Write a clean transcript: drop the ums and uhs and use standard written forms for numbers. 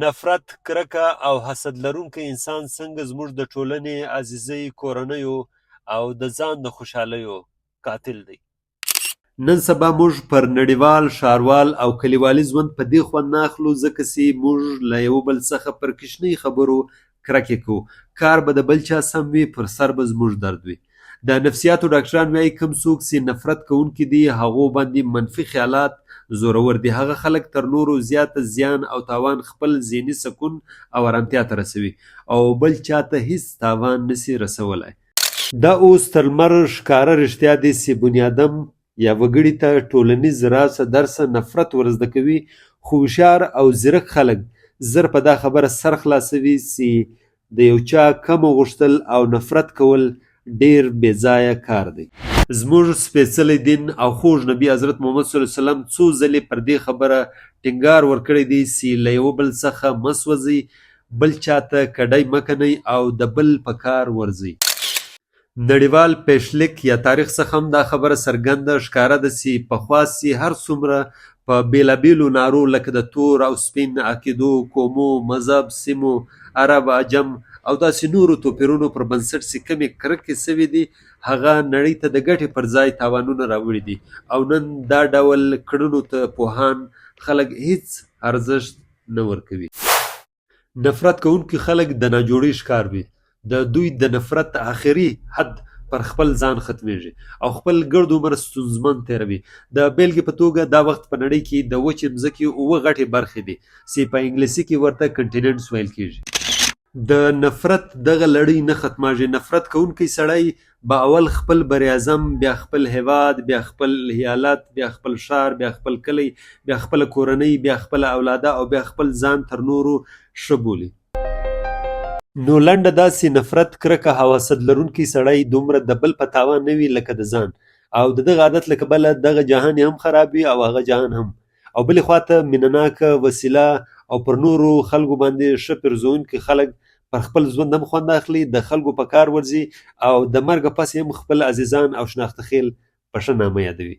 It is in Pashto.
نفرت، کرکه او حسد لرونکی انسان څنګه زموږ د ټولنې، عزیزۍ، کورنیو او د ځان د خوشحالیو قاتل دی. نن سبا موږ پر نړیوال، ښاروال او کلیوالي ژوند په دې خوند نه اخلو ځکه چې موږ له یوه بل څخه پر کوچنۍ خبرو کرکې کوو. کار به د بل چا سم وي، پر سر به زموږ درد وي. د نفسیاتو ډاکټران وایي کوم څوک چې نفرت کوونکي دي هغو باندې منفي خیالات زورور دي. هغه خلک تر نورو زیاته زیان او تاوان خپل ذهني سکون او ارامتیا ته رسوي او بل چاته هیڅ تاوان نشي رسولای. دا اوس تر لمر ښکاره رښتیا دي چې بنیادم یا وګړي ته ټولنیز راسه درسه نفرت ورزده کوي، خو هوښیار او ځیرک خلک زر په دا خبره سر خلاصوي چې د یو چا کمه غوښتل او نفرت کول ډېر بې ځایه کار دی. زموږ سپېڅلی دین او خوږ نبي حضرت محمد صلی الله علیه وسلم څو ځلې پر دې خبره ټینګار ورکړی دی چې له یوه بل څخه مه سوځئ، بل چا ته کډی مه کنئ او د بل په کار ورځئ. نړیوال پېښلیک یا تاریخ څخه هم دا خبره څرګنده ښکاره ده چې پخوا چې هر څومره په بېلابېلو نارو لکه د تور او سپین، عقیدو، قومو، مذهب، سیمو، عرب، عجم او داسې نورو توپیرونو پر بنسټ چې کومې کرکې شوې دي هغه نړۍ ته د ګټې پر ځای تاوانونه راوړي دي او نن دا ډول کړنو ته پوهان خلک هیڅ ارزښت نه ورکوي. نفرت کوونکي خلک د ناجوړۍ ښکار وي. د دوی د نفرت اخري حد پر خپل ځان ختمېږي او خپل ګرد عمر ستونزمن تېروي. د بېلګې په توګه دا وخت په نړۍ کې د وچې مځکې اووه غټې برخې دي چې په انګلیسي کې ورته کنټیننټس ویل کېږي. د نفرت دغه لړۍ نه ختمېږي. نفرت کوونکی سړی به اول خپل براعظم، بیا خپل هېواد، بیا خپل ایالت، بیا خپل ښار، بیا خپل کلی، بیا خپله کورنۍ، بیا خپله اولاده او بیا خپل ځان تر نورو ښه بولي. نو لنډه دا چې نفرت، کرکه او حسد لرونکی سړی دومره د بل په تاوان نه وي لکه د ځان او د دغه عادت له کبله دغه جهان یې هم خراب وي او هغه جهان هم او بلې خوا ته مینه ناکه وسیله او پر نورو خلکو باندې ښه پیرزوونکي خلک پر خپل ژوند هم خوند اخلي، د خلکو په کار ورځي او د مرګه پس یې هم خپل عزیزان او شناخته خېل په ښه نامه یادوي.